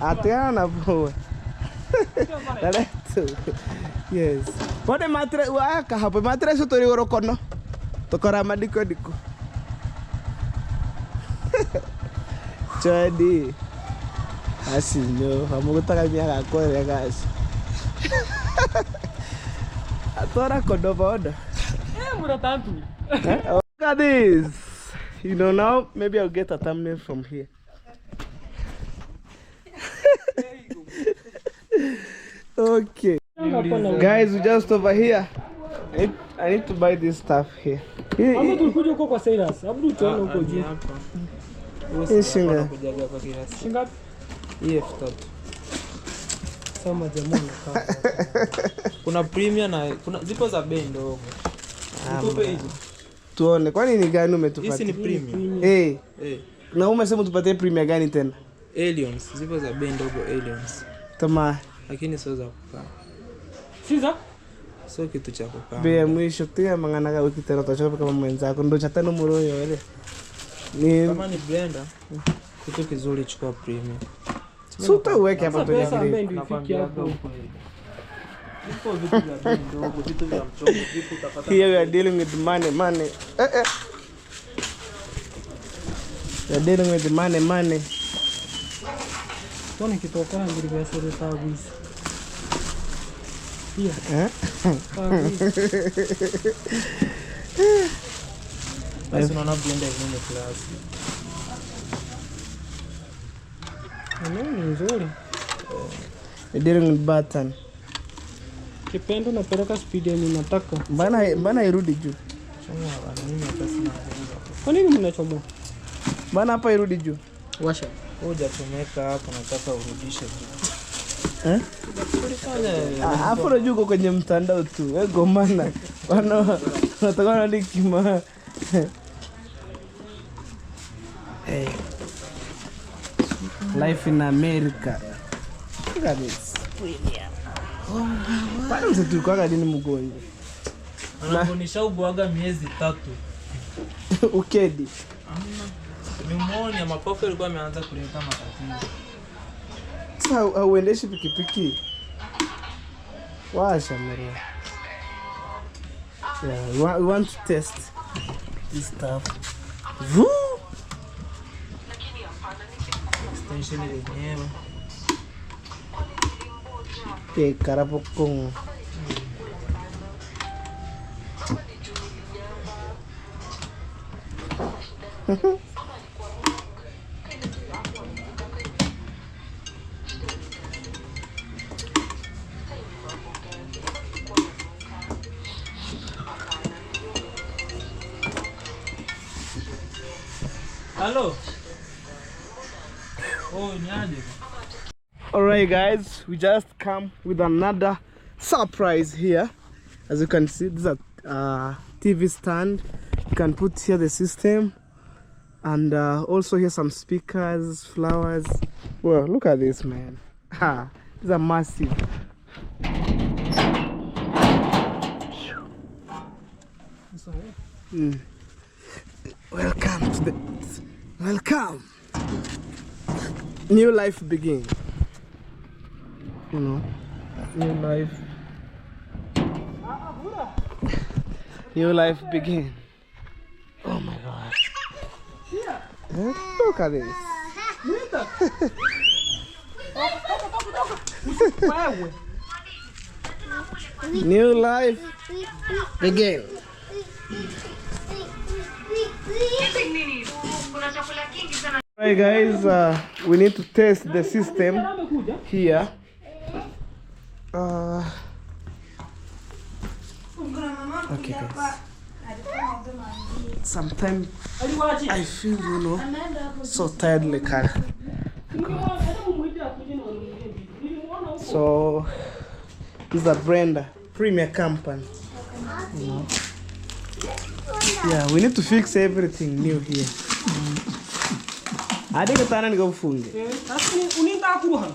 Atiana boy. Yes. Pone matre waka hapo matre so tori orokono. Tokora madiko diko. Chadi. Asi no, amugutaka miaka kore guys. Atora kodoboda. Eh, mura tatu. Look at this. You know, now maybe I'll get a thumbnail from here. Okay. Guys, we're just over here. I need to buy this stuff here. Kuna premium na kuna zipo za bei ndogo. Nikupe hizo. Tuone kwani ni gani umetupatia? Hizi ni premium. Eh. Eh. Na umesema tupatie premium gani tena? Aliens, zipo za bei ndogo aliens. Tama. Lakini sio za kukaa. Siza? Sio kitu cha kukaa. Bei ya mwisho tia mangana ka wiki tena utachoka kama mwenzako ndo cha tano moroyo ile. Ni kama ni blender. Kitu kizuri chukua premium. Suta uweke hapa tu pesa ambayo ndio ifike hapo. Vipo vitu vya bei ndogo, vitu vya mchongo, vipo utapata. Here we are dealing with money, money. We are dealing with money, money. Tony kitoka ngiri pesa za tawizi. Pia. Eh? Basi unaona blender ni class. Ni nzuri. We're dealing with button. Kipendo napeleka speed yenye nataka. Mbana irudi juu. Chomoa bana, mimi hata sina nguvu. Kwa nini mnachomoa? Mbana hapa irudi juu. Washa. Wewe hujachomeka hapo, nataka urudishe juu. Eh? Hapo unajua uko kwenye mtandao tu. Wewe gomana. Wana nataka na likima. Hey. Life in America. Look at this. Bado msetu kwa nini mgonjwa? Anakunisha ubwaga miezi 3. Ukedi. Pneumonia, mapafu yalikuwa yameanza kuleta matatizo. Sasa hauendeshi pikipiki. Washa mero. Yeah, we want to test this stuff. Woo! Extension yenyewe. Eh, karapokong. Halo. Oh, ni aje? Alright guys, we just come with another surprise here. As you can see, this is a TV stand. You can put here the system and also here some speakers, flowers. Well, look at this, man. Ha, these are massive. Mm. Welcome to the welcome. New life begin. You know, new life. New life begin. Oh my God. Eh, look at this. New life begin. Alright guys, we need to test the system here. Okay guys, sometimes I feel, you know, so tired like So this is a Brenda Premier Company, you know. Yeah, we need to fix everything new here. Adikatana nikufunge. Sasa uninda kuruha.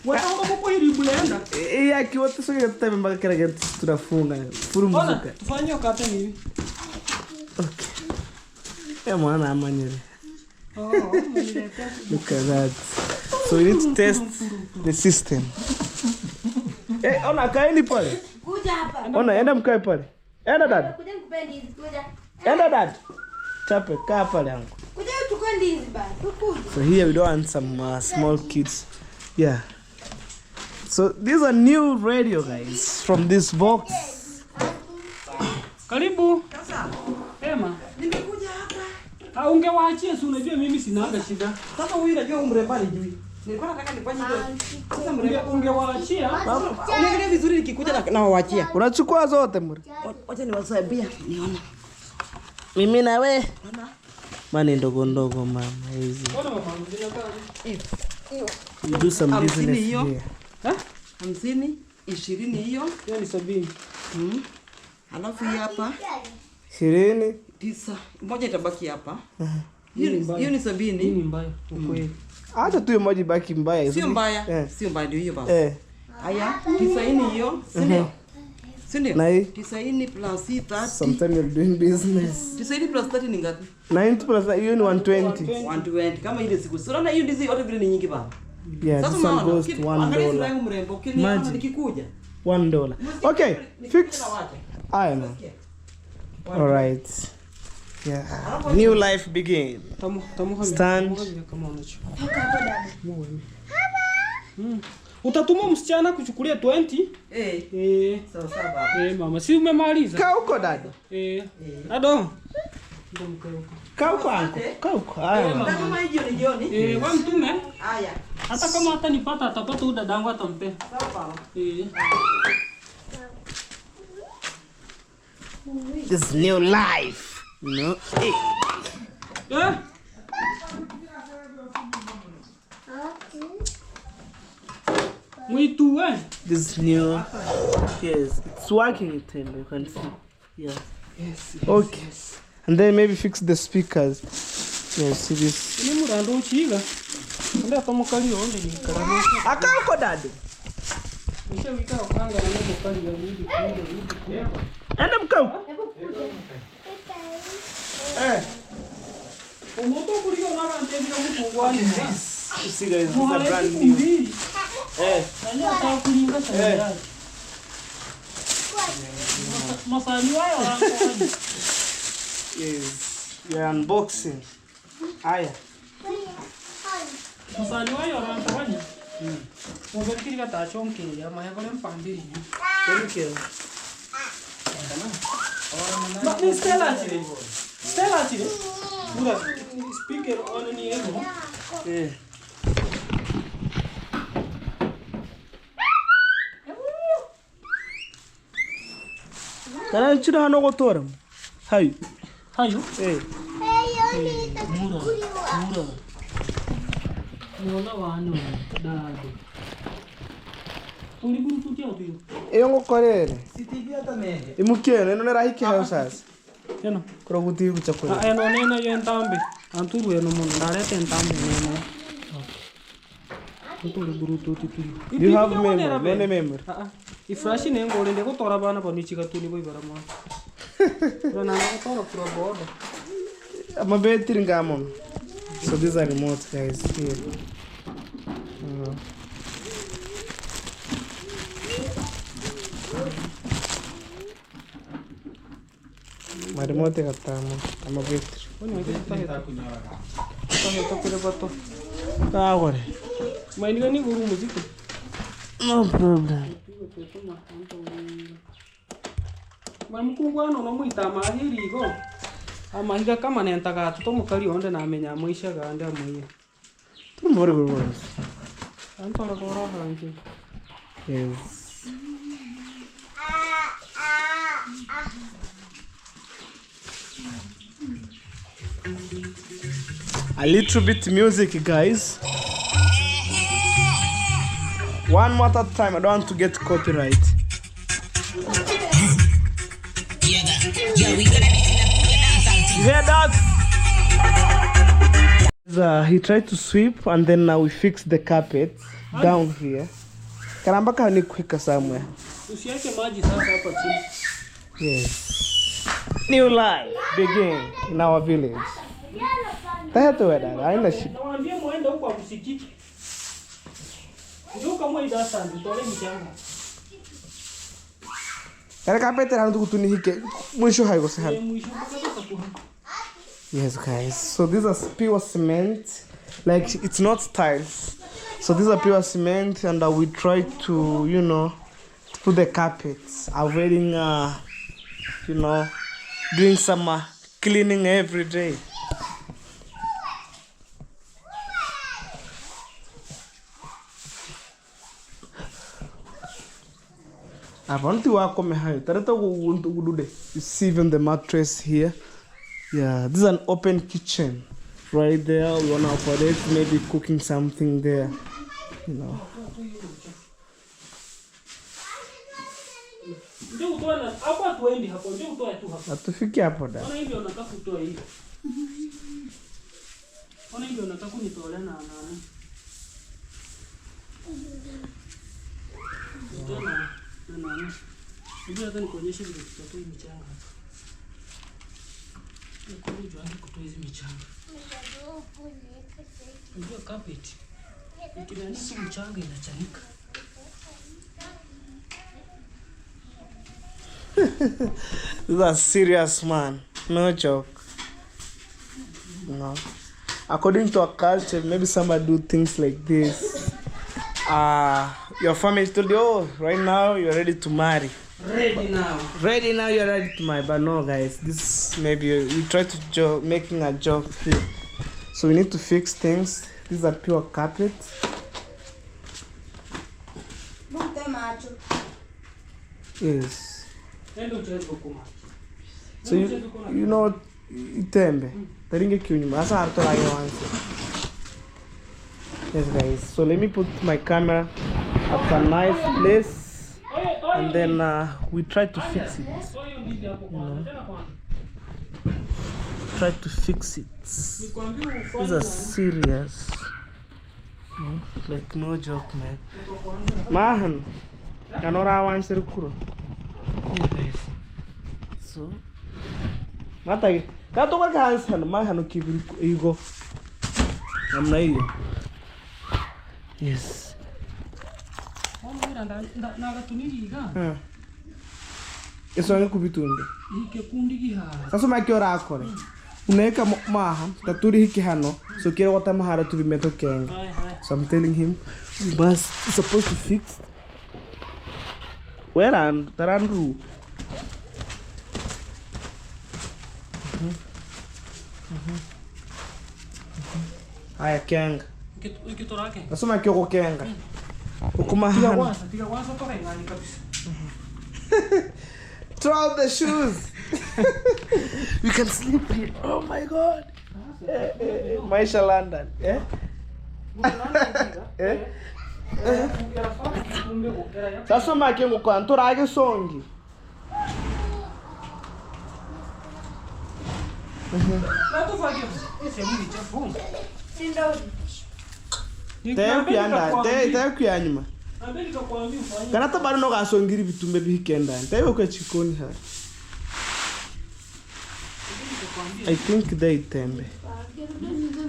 Watanga kuko blender. Eh, akiwa tusoge tutabe mpaka kila kitu tunafunga. Furu Ona, mzuka. tufanye kata hivi. Okay. Eh, mwana amanyere. Oh, mniletea. Look at that. So we need to test the system. Eh, ona kaeni pale. Kuja hapa. Ona enda mkae pale. Enda dad. Kuja nikupe ndizi, kuja. Enda dad. Chape kaa pale yangu. Kuja uchukue ndizi basi. Kuja. So here we don't want some small kids. Yeah. So these are new radio guys from this box. Karibu. Ema. Nimekuja hapa. Ah, ungewaachia si unajua mimi sinaga shida. Sasa huyu unajua umrembo alijui. Nilikuwa nataka nifanye hivyo. Sasa mrembo Ungewaachia. Unaangalia vizuri nikikuja na waachia. Unachukua zote mre. Wacha niwasabia nione. Mimi na we. Mani ndogo ndogo mama hizi. Ona mama, zinakaa. We do some business hiyo. here. 50, 20 hiyo. Hiyo ni 70. Alafu hii hapa 20. 9. Moja itabaki hapa. Hiyo ni 70. Hii ni mbaya ukweli. Acha tu moja ibaki mbaya. Sio mbaya. Sio mbaya ndio hiyo basi. Haya, 90 hiyo, si ndio? Si ndio? 90 plus 30. Sometimes you're doing business. 90 plus 30 ni ngapi? 90 plus hiyo ni 120. 120 kama ile siku. Si unaona hiyo ndizi yote vile ni nyingi baba. Yeah, this one goes to $1. Mrembo, ukiniona nikikuja. $1. Okay, fix. I know. All right. Yeah. New life begin. Stand. Utatuma msichana kuchukulia 20? Eh. Eh. Sawa sawa baba. Eh, mama, si umemaliza? Kaa huko dada. Eh. Ado. Kaa huko anko. Kaa huko. Haya. Kama hii jioni jioni. Eh, wewe mtume. Haya. Hata kama hatanipata atapata huyu dadangu atampea. Sawa baba. Eh. This new life. No. Hey. Eh? Mwitu we. This new. Yes, it's working, Tim. You can see. Yeah. Yes. Okay. Yes. And then maybe fix the speakers. Yeah, see this. Ni murando uchiga. Ndio tomokali onde ni karamo. Akako dad. Nisha wika okanga na mokali ya rudi rudi. Enda mkau. Eh. Omoto kuliko mara ntendi mukungwani. You see guys, this is a brand new. Eh. Eh. Yes, we are unboxing. Aya. Musani wayo rantawanya. Oberkiri katachonke ya mahebole mpambiri. Ma ni Stella chile. Stella chile. Mura speaker on ni ego. Eh. Kana chira hano gotora. Hayu. Hayu? Eh. Mura. Mura. Niona wano dado. Uri burututi auto yo. Iyo ngukorere. CCTV hata mende. Imukene eno nerahiki hayo sasa. Eno. Kora guti guchakora. Ah eno nena yo entambe. Anturu eno muno ndarete entambe neno. Anturu burututi tu. You have memory, none memory. Ah ah. Iflashi nengore ndeko tora bana banichika tuni boy bara mwa. Rana tora kura boda. Amabetiri ngamo. So these are remote guys here. My remote katamo amabetiri. Ah, Maini guru muziki. No problem. Mamukungwa no mwita mahiri go. Amahiga kama nentaga tutomukari onde na amenya mwisha gande amuye. Tumbore guru. Antora goro hangi. Yes. A little bit music, guys. One more at a time. I don't want to get copyright. You hear that? He tried to sweep and then now we fix the carpet down here. Karambaka ni quicker somewhere. Usiweke maji sasa hapa chini. Yes. New life begin in our village. Taheto weda, haina shida. Nawaambia muende huko akusikiki. Ndio kama idasa nditole mchanga. Kare carpet handu kutunihike mwisho haiko sahani. Mwisho mpaka kuha. Yes guys, so these are pure cement, like it's not tiles. So these are pure cement and we try to, you know, to put the carpets, avoiding, you know, doing some cleaning every day. You see even the mattress here. Yeah, this is an open kitchen right there. We wanna operate, maybe cooking something there, you know. Atufiki hapo da. This is a serious man, no joke. No. According to our culture, maybe somebody do things like this. Your family told you, oh, right now you're ready to marry. Ready now. Ready now, you're ready to marry. But no, guys, this maybe you try to joke, making a joke here. So we need to fix things. These are pure carpet. Yes. So you know, itembe. Taringe kiunyuma. Asa harto lage wanse. Yes, guys. So let me put my camera at a nice place, and then we try to fix it. You know? Try to fix it. These are serious. No? Like no joke, man. Mahan, kanora wanse kuro. So, mata katoka kansa mahano kibiri igo. Namna hiyo. Yes. Eso ni kubitunde. Sasa makio rakore. Unaweka maha taturi hiki hano so kira wata mahara tuvimeto kenga. So I'm telling him we must supposed to fix where and taranru. Haya kenga. Ikitorake. Nasema kioko kenga. Ukumahana. Tiga kwanza toka ingani kabisa. Throw out the shoes. You can sleep here. Oh my God. Maisha London. Eh? Eh? Sasa makengo kwa ntorage songi. Teyakuyanyuma. Kana tabari no gasongiri bitumbe bihikenda. Tayo kwa chikoni ha. I think they tembe.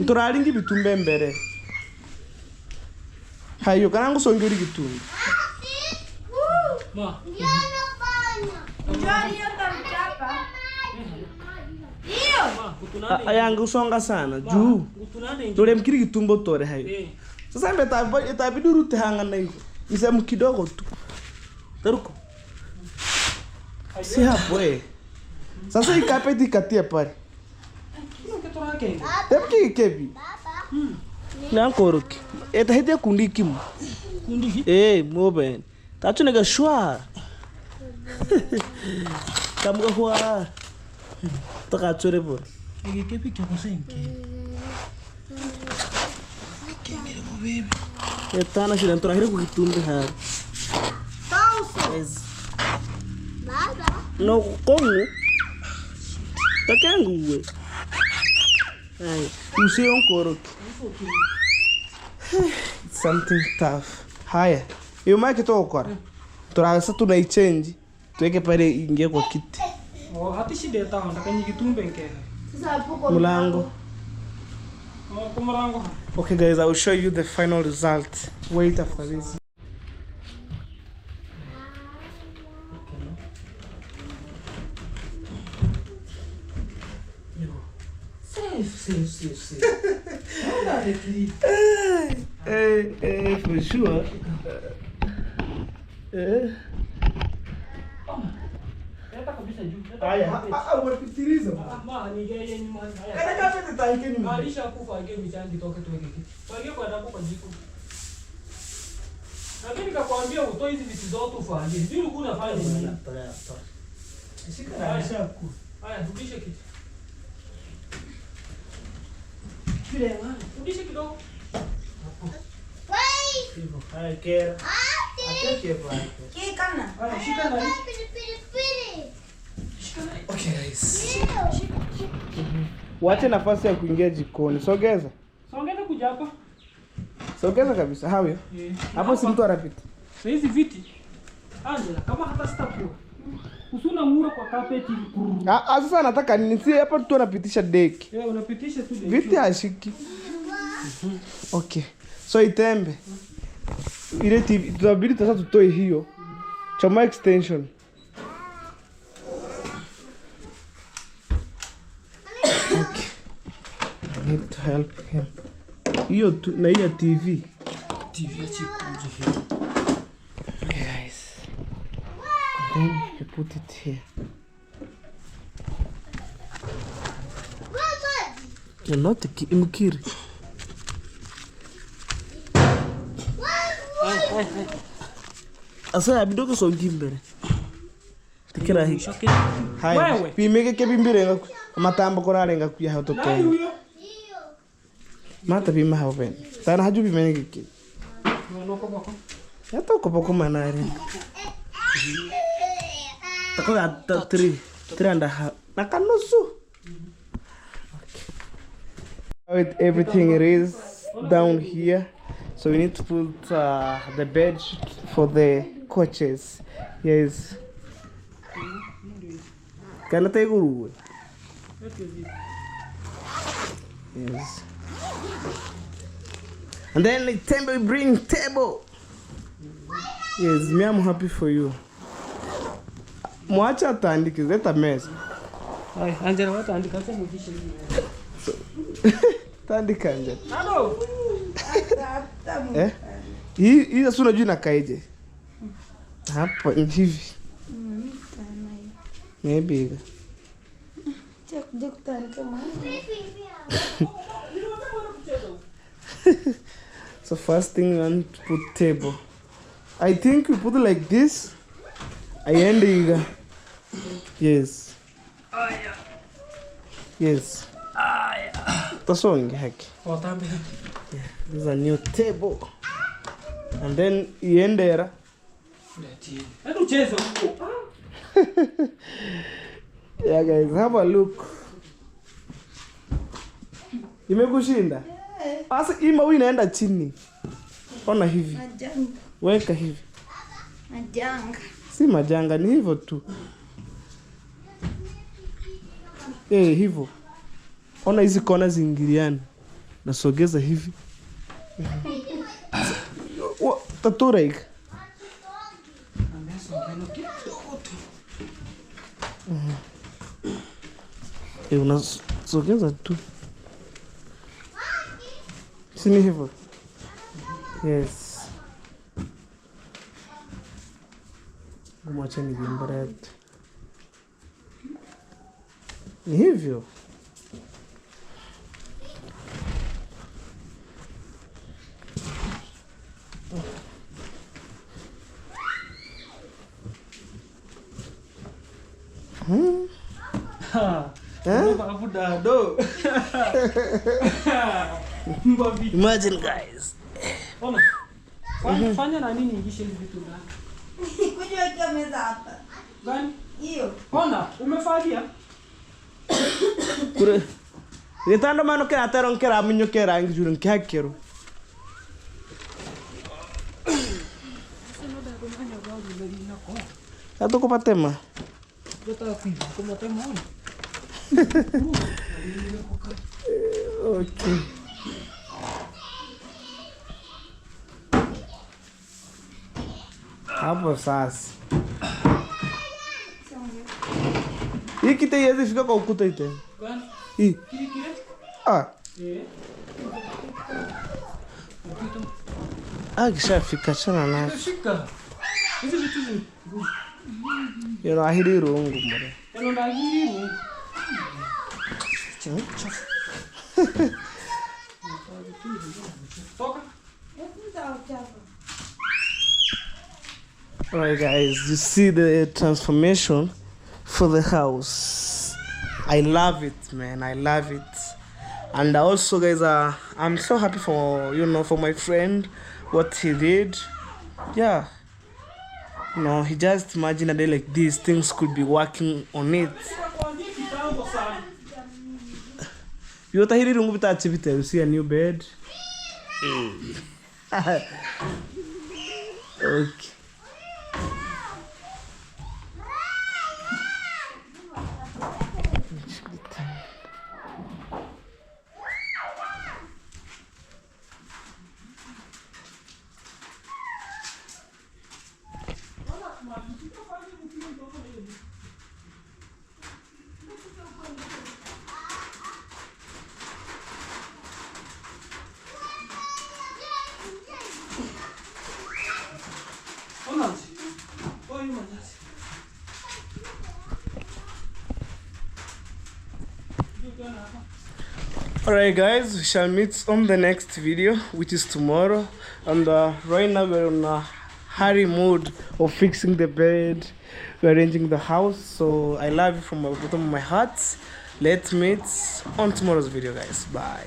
Ntoralingi bitumbe mbere. Hayo kana ngusongiri kitumbe. Ma. Ayanga usonga sana juu. Tole mkiri kitumbo tore hayo. Sasa itabidi urute hanga na hiyo. Nisemu kidogo tu. Taruko. Si hapo eh. Sasa ikapeti ikatie pale. Tepki kebi. Nankoroki. Eta hete kundi kimu. Kundi? Eh, moben. Tachunega shwa. Kamuga huwa. Taka chore bo. Ege kebi kyokosenke. Etana shida ntorahire kukitumbe hari. Tauso. Baba. No kongo. Takenguwe. Ay, usio nkoroki. It's something tough. Haya. Iyo mic tokora. Turasa tunaichange. Tuweke pale ingie kwa kiti. Oh, hati shida taho ndakanyikitumbe nke. Sasa hapo kwa mlango. Oh, kwa mlango. Okay guys, I will show you the final result. Wait after this. Safe, safe. For sure. Haya, umepitiliza. Ma, nigeye nyuma. Kana kama tutaike nyuma. Alisha kufa age michangi toke tuweke kitu. Fagie kwa dapo kwa jiko. Na mimi nikakwambia utoe hizi vitu zote ufanye. Ndio ulikuwa unafanya nini? Shika na alisha kufa. Haya, rudisha kitu. Kile ngani? Rudisha kidogo. Hivyo. Haya, kera. Ateke bwana. Kikana. Haya, shika na. Okay guys. Wache nafasi ya kuingia jikoni. Sogeza. Sogeza kuja hapa. Sogeza kabisa. Hapo. Hapo si mtu anapita. Sasa hizi viti. Angela, kama hata sitakuwa. Usuna mura kwa carpet hivi. Ah, sasa nataka nini? Si hapa tu anapitisha deki. Eh, unapitisha tu deki. Viti hashiki. Okay. So itembe. Ile TV tutabidi sasa tutoe hiyo. Choma extension. Okay. I need to help him. Hiyo tu na hiyo TV. TV chikuje hiyo. Okay guys. Then you put it here. You're not imkiri. Asa abidogo songi mbere. Tikira hiki. Haya. Pimeke kebimbire ngaku. Matambo korarenga kuya hato kenga. Mata pima hapo pen. Tana haju pimene kiki. Yato kopoko manare. Tako 3 3.5 na kanusu. Okay. With everything it is down here. So we need to put the bed for the coaches. Yes. Kana teguru. Yes. And then the table, bring table. Yes, me, I'm happy for you. Mwacha atandike, zeta meza. Hai, Angela watu andika sasa mwisho hivi. Tandika Angela. Halo. Eh? Hii sasa unajua inakaeje? Hapo hivi. Maybe. So first thing we want to put table. I think we put it like this. Aende. Yes. Yes. Tasonge haki. Yeah, this is a new table. And then iendera. Yeah guys, have a look. Imekushinda? Asa hii maua inaenda chini. Ona hivi. Majanga. Weka hivi. Majanga. Si majanga, ni hivyo tu. Hivyo. Ona hizi kona zingiliane. Nasogeza hivi. Tatura hiki. Unasogeza tu. Si ni hivyo? Yes. Mwache ni Ni hivyo. Imagine guys. Ona. Fanya na nini ingishe hizi vitu ndani? Kuja weka meza hapa. Gani? Hiyo. Ona, umefagia? Kure. Nitando mano kera atero nkera minyo kera ngijuru nkakero. Tato kopatema. Okay. Hapo sasa. Hii kiti haiwezi fika kwa ukuta hii tena. Gani? Hii. Ah. Ah, kishafika chana na. Fika. Hizi vitu zi. Yero ahiri rungu mara. Yero ahiri rungu. Toka. Alright guys, you see the transformation for the house. I love it, man. I love it. And also guys, I'm so happy for, you know, for my friend, what he did. Yeah. You know, he just imagined a day like this, things could be working on it. You see a new bed. Okay. Alright guys, we shall meet on the next video, which is tomorrow. And right now we're on a hurry mode of fixing the bed, we're arranging the house. So I love you from the bottom of my heart. Let's meet on tomorrow's video guys. Bye.